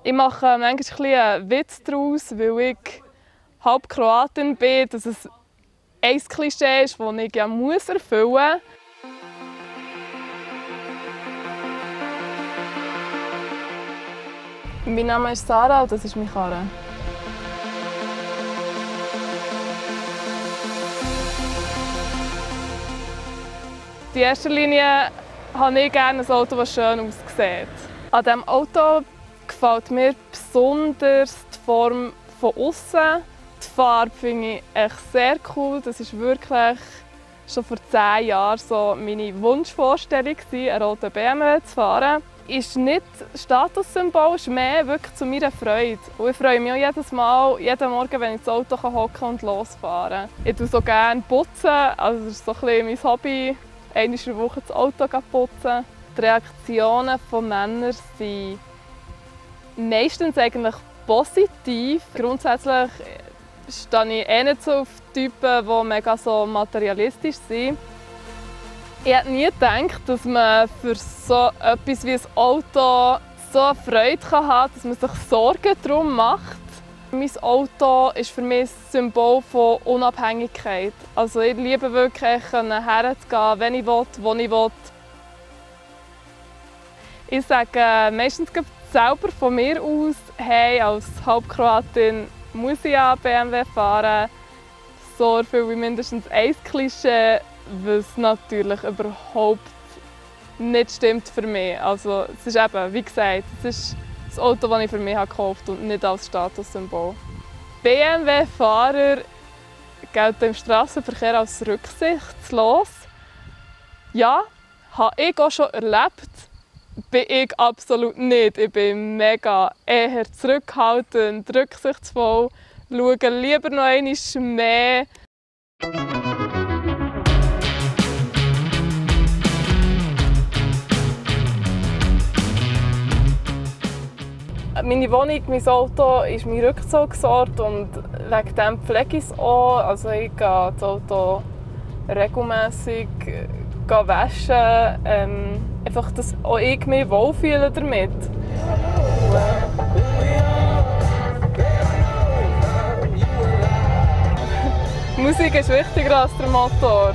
Ich mache manchmal ein bisschen einen Witz daraus, weil ich halb Kroatin bin, dass es ein Klischee ist, das ich ja erfüllen muss. Mein Name ist Sarah und das ist meine Karre. In erster Linie habe ich gerne ein Auto, das schön aussieht. An diesem Auto gefällt mir besonders die Form von außen. Die Farbe finde ich echt sehr cool. Das ist wirklich schon vor 10 Jahren so meine Wunschvorstellung, einen roten BMW zu fahren. Ist nicht Statussymbol, ist mehr wirklich zu meiner Freude. Und ich freue mich auch jeden Morgen, wenn ich ins Auto hocken und losfahren kann. Ich tue so gerne putzen, also das ist so ein bisschen mein Hobby. Einmal in der Woche das Auto putzen. Die Reaktionen von Männern sind meistens eigentlich positiv. Grundsätzlich stehe ich eher nicht so auf Typen, die mega so materialistisch sind. Ich hätte nie gedacht, dass man für so etwas wie ein Auto so eine Freude haben kann, dass man sich Sorgen darum macht. Mein Auto ist für mich ein Symbol von Unabhängigkeit. Also ich liebe wirklich, herzugehen, wenn ich will, wo ich will. Ich sage meistens selber von mir aus, hey, als Halbkroatin muss ich ja BMW fahren. So erfülle ich mindestens ein Klischee, was natürlich überhaupt nicht stimmt für mich. Also es ist eben, wie gesagt, es ist das Auto, das ich für mich gekauft habe und nicht als Statussymbol. BMW-Fahrer gelten im Strassenverkehr als rücksichtslos. Ja, habe ich auch schon erlebt. Bin ich absolut nicht. Ich bin mega eher zurückhaltend, rücksichtsvoll, schaue lieber noch einmal mehr. Meine Wohnung, mein Auto ist mein Rückzugsort und wegen dem pflege ich es auch. Also ich gehe das Auto regelmässig waschen. Einfach, dass auch ich mich wohlfühle damit. Musik ist wichtiger als der Motor.